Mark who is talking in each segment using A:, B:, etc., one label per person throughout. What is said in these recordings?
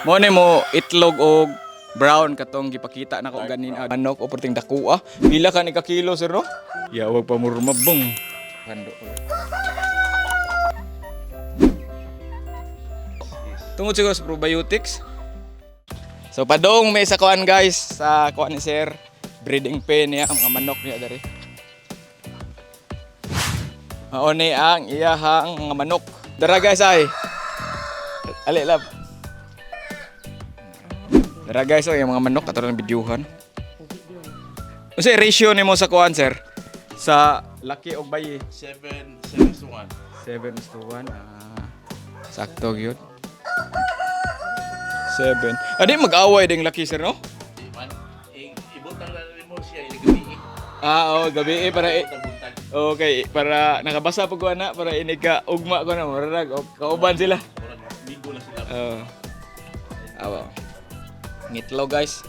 A: Mo ni mo itlog og brown katong gipakita nako ganin manok o perting dako ah. Pila ka ni ka kilo, sir, no? Ya wag pa murmabong. Hando. Tungod siguro sa probiotics. So padong may sa kuan, guys, sa kuan ni sir, breeding pen niya ang mga manok niya diri. Mao ni ang iyahang mga manok. Dara, guys, ay. Ali lab. Dara, guys, oh, yung mga manok ato ng videohan. Unsa ratio nimo sa kuan, sir? Sa laki og bayi?
B: 7, 7 to 1.
A: 7 is to 1. Ah, sakto gyud. 7. Adi mag-away ding laki, sir, no?
B: Di man. Ibutang na rin mo siya ilang gabi.
A: Ah, oh, gabi eh, para eh.
B: Buntag.
A: Okay, para nakabasa pag ko ana para ini ka ugma ko na murag o kauban sila.
B: Murag migo na sila.
A: Oo. Awa. Ngitlo, guys.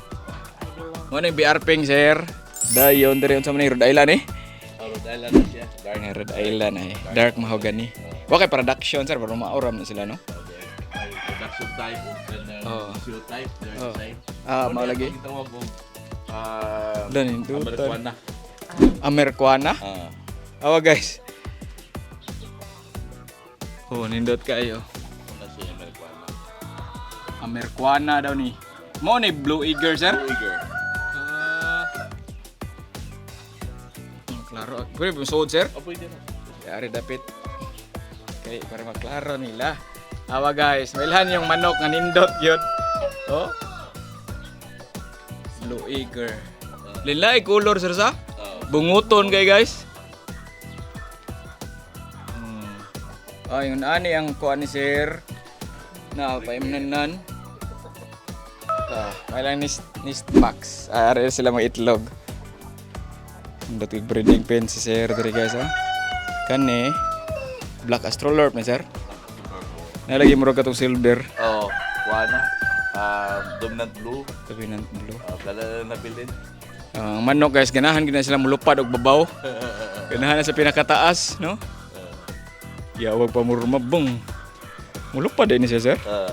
A: Mo ni BR Ping, sir. Dayon diri unsa man ni Rhode Island eh.
B: Oh, Rhode Island na siya. Dark.
A: Nga Rhode Island ay dark mahogany. Wa kay production, sir, pero maoram na sila, no.
B: May production type o kanang zero type, dark type.
A: Ah, mao lagi.
B: Ang tawag og ah
A: Dan indutan.
B: Americana.
A: Americana.
B: Ah.
A: Awa, guys. Oh, nindot kayo.
B: Una siya Americana.
A: Americana daw ni. Mo ni Blue Eager, sir.
B: Eager.
A: Ah. Klaro. Pwede ba suod, sir?
B: Oh, pwede na.
A: Yari dapit. Okay, para maklaro nila. Awa, guys, mailhan yung manok nga nindot yun. Oh. Blue Eager. Lilay color, sir, sa? Bunguton kay, guys. Ay, yun ani ang kuan ni sir. Na paimnanan. Ah, may lang nest box. Ah, ari sila mga itlog. Nindot yung breeding pen si sir diri, guys, ah. Kani Black Astrolorp ni sir. Nalagi mo katong silver.
B: Oh, kuana. Dominant blue.
A: Dominant blue.
B: Dala na nabilin.
A: Ang manok, guys, ganahan gina sila mulupad og babaw. Ganahan na sa pinakataas, no? Ya wag pa murmabong. Mulupad din siya, sir.
B: Ah.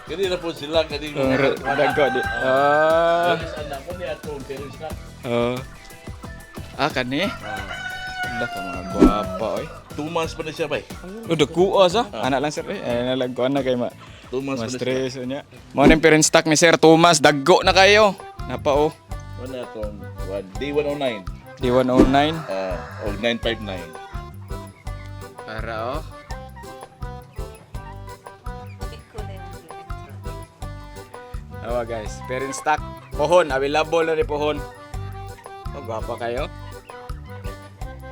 B: Kani na po sila kani.
A: Ang dagko di. Ah.
B: Parents anak mo ni atong parents na.
A: Oh. Ah, kani. Ala ka mga gwapa oy.
B: 2 months pa na siya bay.
A: Oh, dagko sa. Anak lang, sir eh. Ay, nalag ko ana kay ma.
B: 2 months pa na siya.
A: Ma-stress niya. Mo ning parent stock ni Sir Thomas, daggo na kayo. Napa oh.
B: Wala atong one, D109.
A: D109.
B: Ah, og 959.
A: Para oh. Awa, guys, parent stock. Pohon, available na ni pohon. Oh, gwapa kayo.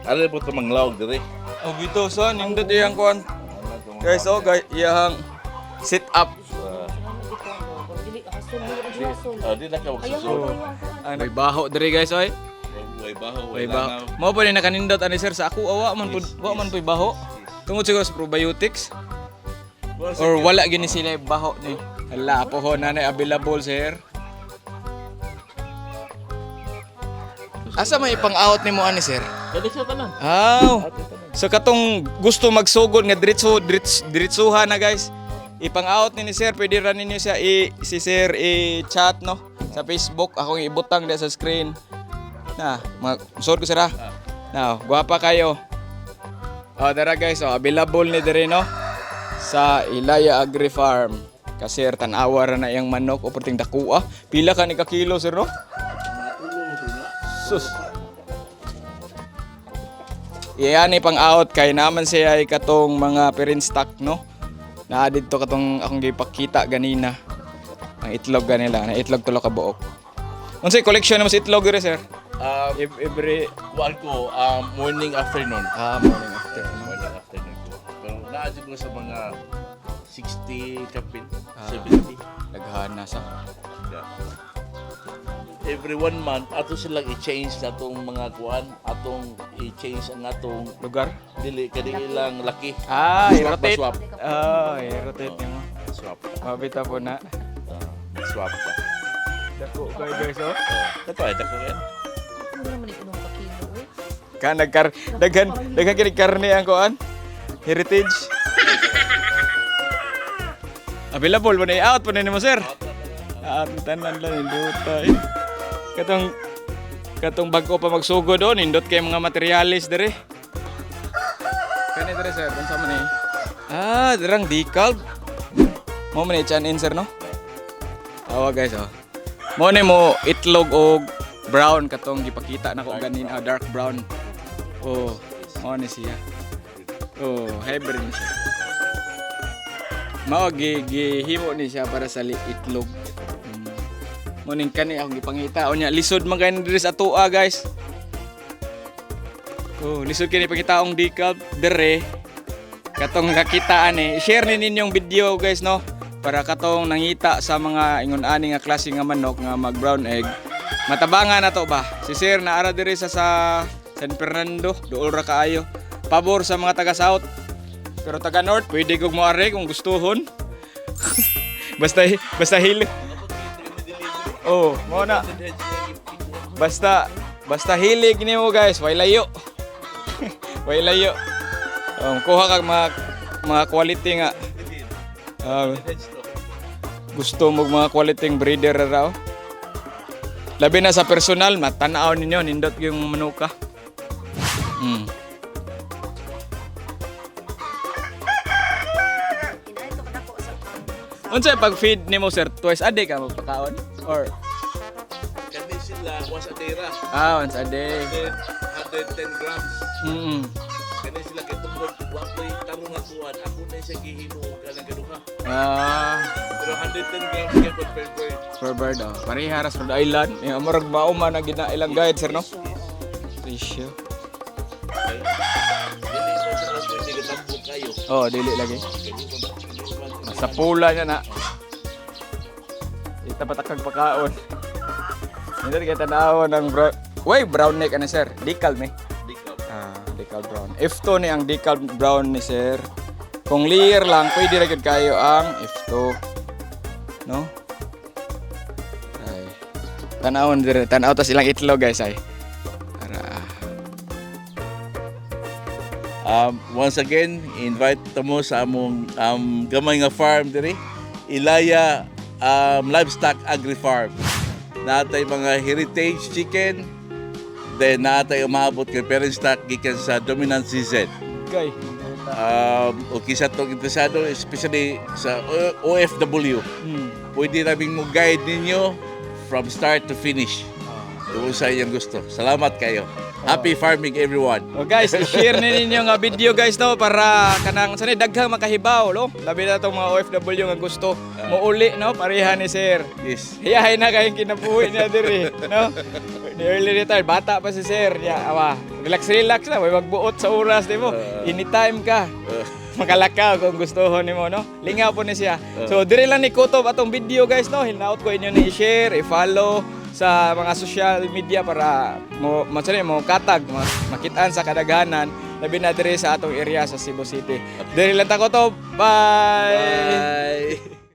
B: Ano po ito manglawag dire?
A: Oh, bito sa nindot iyang kuan. Guys, oh, guys, iyang sit up.
B: Ah, di na ka magsusod.
A: May baho diri, guys, oy.
B: Way baho, way
A: May baho.
B: langaw.
A: Mao pa ni nakanindot ani sir sa ako awa man pud, wa man puy baho. Tungod siguro sa probiotics or wala gini sila baho ni. Hala, pohon na na available, sir. Asa may pang-out nimo ani, sir?
B: Dali siya tanan.
A: Aw. So katong gusto magsugod nga diretso diretso diretsuhan na, guys. Ipang-out ni sir, pwede ra ninyo siya i si sir i-chat, no, sa Facebook. Akong ibutang diya sa screen. Na, mag sure ko sir ha. Now, gwapa kayo. Oh, dara, guys, oh, available ni diri, no, sa Ilaya Agri Farm. Kasi sir, tan-awa ra na iyang manok o perting dako ah. Pila ka ni ka kilo, sir, no? Sus. Iyan pang out kay naman siya ay katong mga parent stock, no. Naa didto katong akong gipakita ganina. Ang itlog ganila, na itlog tulo ka buok. Unsay collection mo sa itlog diri, sir? Every
B: Kuan ko, morning afternoon.
A: Ah, morning after.
B: Morning afternoon ko. Pero naa ko sa mga 60 kapin, 70.
A: Daghana sa.
B: Yeah. Every one month, ato silang i-change na atong mga kuan, atong i-change ang atong
A: Lugar.
B: Dili kani ilang laki.
A: Ah,
B: Swap ba,
A: i-rotate.
B: swap?
A: Ah, i-rotate nimo.
B: Swap.
A: Mabita po na.
B: Ah, swap ta.
A: Dako kay, guys, oh.
B: Oh, kato ay dako yan.
C: Ano naman ito ng kakilo eh?
A: Kan nagkar daghan daghan kini karne ang kuan. Heritage. Available ba na i-out pa na nimo, sir? Out na tanan lang nindot ay. Katong bag-o pa magsugod oh, nindot kay mga materialis dere. Kani dere, sir, unsa man ni? Ah, dirang decal. Mo man ni chan in, sir, no? Tawa, guys, oh. Mo ni mo itlog og brown katong gipakita nako ganin, ah, dark brown. Oh, mo ni siya. Oh, hybrid ni siya. Mao gi gihimo ni siya para sa itlog. Mo ning kani akong gipangita unya lisod man kay diri sa atoa, guys. Oh, lisod kini pangitaong decal dere. Katong kakitaan eh. Share ni ninyong video, guys, no, para katong nangita sa mga ingon ani nga klase nga manok nga mag brown egg. Matabangan na to ba? Si sir na ara diri sa San Fernando, duol ra kaayo. Pabor sa mga taga South. Pero taga North, pwede kog moari kung gustuhon. Basta basta hilo. Oh, mo na. Basta basta hilig nimo, guys, way layo. Way layo. Kuha kag mga quality nga gusto mo mga quality breeder ra raw. Labi na sa personal, matanaw ninyo, nindot yung manuka.
C: Inay to kadako sa
A: Unsa pag feed nimo, sir? Twice a day ka magpakaon or
B: Kani sila once a day ra.
A: Ah, once a day.
B: Then 110 grams. Kani sila kay tungod wa ko'y tarong nga kuan, ako na siya gihimo og kanang gaduha. Pero 110 grams kay pud per bird.
A: Per bird oh. Pareha ra sa Rhode Island. Ya murag mao man na gina ilang guide, sir, no? Ratio.
B: Dili man sila pwede gatampo kayo.
A: Oh, dili lagi.
B: Kay di man
A: Sa pula niya na. Ita patakag pakaon. Hindi kita tanawon ang brown. Way, brown neck ano, sir? Decal me.
B: Di ka.
A: Ah, decal brown. F2 ni ang decal brown ni sir. Kung layer lang, pwede ra gyud kayo ang F2. No? Ay. Tanawon dire, tanaw tas ilang itlog, guys, ay. Ara.
B: Once again, invite mo sa among gamay nga farm diri, Ilaya Livestock Agri Farm. Natay mga heritage chicken, then natay umaabot kay parent stock gikan sa dominant season.
A: Kay.
B: O kisa tong interesado, especially sa OFW, pwede naming mo guide ninyo from start to finish. Kung sa inyong gusto. Salamat kayo. Happy farming, everyone.
A: Oh guys, i-share ni ninyo nga video, guys, no, para kanang sa daghang makahibaw, no. Labi na tong mga OFW nga gusto mouli, no, pareha ni sir.
B: Yes.
A: Hiyahay na kayong kinabuhi niya diri, no? Ni early retired, bata pa si sir. Ya, awa. Relax relax na, may magbuot sa oras nimo. Anytime ka. Makalakaw kung gusto nimo, no? Lingaw po ni siya. So diri lang ni kutob atong video, guys, no. Hinaut ko inyo ni i-share, i-follow sa mga social media para mo mo mo katag makitaan sa kadaghanan labi na diri sa atong area sa Cebu City. Diri lang ta kutob. Bye.
B: Bye.